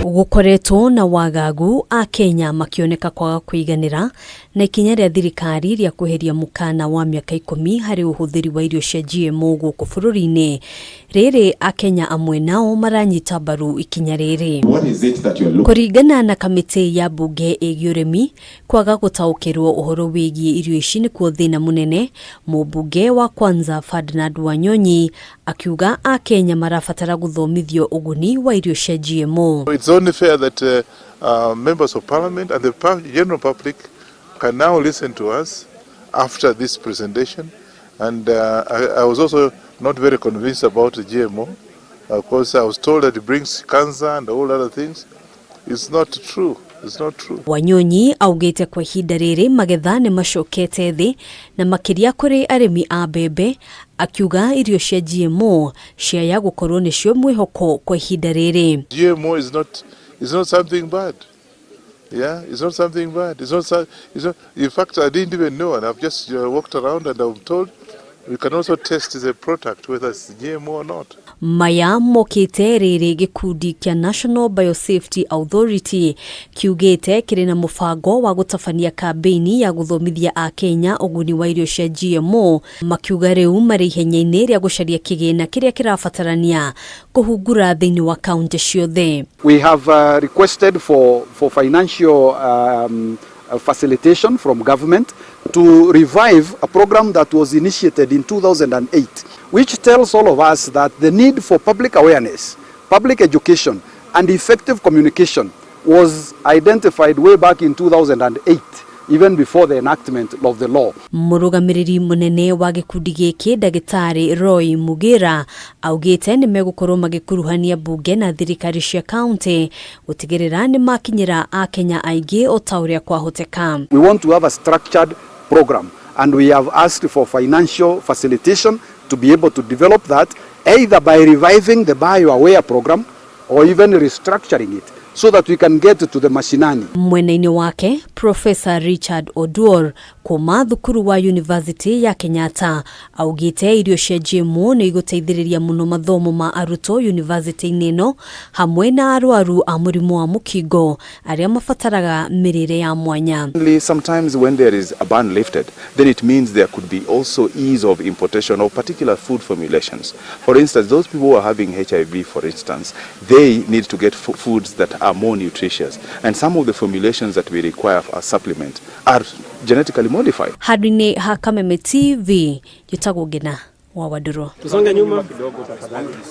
Gũkoretwo na wagagu akenya makĩoneka kwaga kũiganĩra na ikinya rĩa thirikari rĩa kweheria mũkana wa mĩaka 10 harĩ ũhũthĩri wa irio cia GMO gũkũ bũrũri-inĩ. Rĩrĩ akenya amwe nao maranyita mbaru ikinya rĩrĩ. What is it that you're looking Kũringana na kamĩtĩ ya mbunge ĩgiĩ ũrĩmi, kwaga gũtaũkĩrwo ũhoro wĩgiĩ irio ici nĩkuo thĩna mũnene. Mũmbunge wa Kwanza Ferdinand Wanyonyi akiuga akenya marabatara gũthomithio ũguni wa irio cia GMO. It's only fair that members of parliament and the general public can now listen to us after this presentation. And I was also not very convinced about the GMO. Of course, I was told that it brings cancer and all other things. It's not true. It's not true. Wanyonyi augĩte kwa ihinda rĩrĩ magetha nĩ macokete thĩ na makĩria kũrĩ arĩmi a mbembe, akiuga irio cia GMO ciaya gũkorwo nĩcio mwĩhoko kwa ihinda rĩrĩ. GMO is not something bad. Yeah, it's not something bad. It's not. It's not. In fact, I didn't even know, and I've just walked around and I'm told we can also test the product whether it's GMO or not. Maya mokĩte rĩrĩ gĩkundi kĩa National Biosafety Authority kiugĩte kĩrĩ na mũbango wa gũtabania kambĩini ya gũthomithia akenya ũguni wa irio cia GMO, makiuga rĩu marĩ ihenya-inĩ rĩa gũcaria kĩgĩna kĩrĩa kĩrabatarania kũhungura thĩinĩ wa kaunti ciothe. We have requested for financial facilitation from government to revive a program that was initiated in 2008, which tells all of us that the need for public awareness, public education, and effective communication was identified way back in 2008, even before the enactment of the law. Mũrũgamĩrĩri mũnene wa gĩkundi gĩkĩ ndagĩtarĩ Roy Mugira augĩte nĩ megũkorwo magĩkuruhania mbunge na thirikari cia kaunti gũtigĩrĩra nĩ makinyĩra akenya aingĩ o ta ũrĩa kwahoteka. We want to have a structured program, and we have asked for financial facilitation to be able to develop that either by reviving the BioAware program or even restructuring it so that we can get to the mashinani. Mwena-inĩ wake Professor Richard Oduor kuma thukuru wa University ya Kenyatta augĩte irio cia GMO nĩ igũteithĩrĩria mũno mathomo ma arutwo university-inĩ ĩno hamwe na arwaru a mũrimũ wa mũkingo arĩa mabataraga mĩrĩre ya mwanya. Sometimes when there is a ban lifted, then it means there could be also ease of importation of particular food formulations. For instance, those people who are having HIV, for instance, they need to get foods that are more nutritious. And some of the formulations that we require as supplement are genetically modified. Handũ-inĩ ha Kameme TV njĩtagwo Ngina wa Wandũrũ. Tusonge nyuma.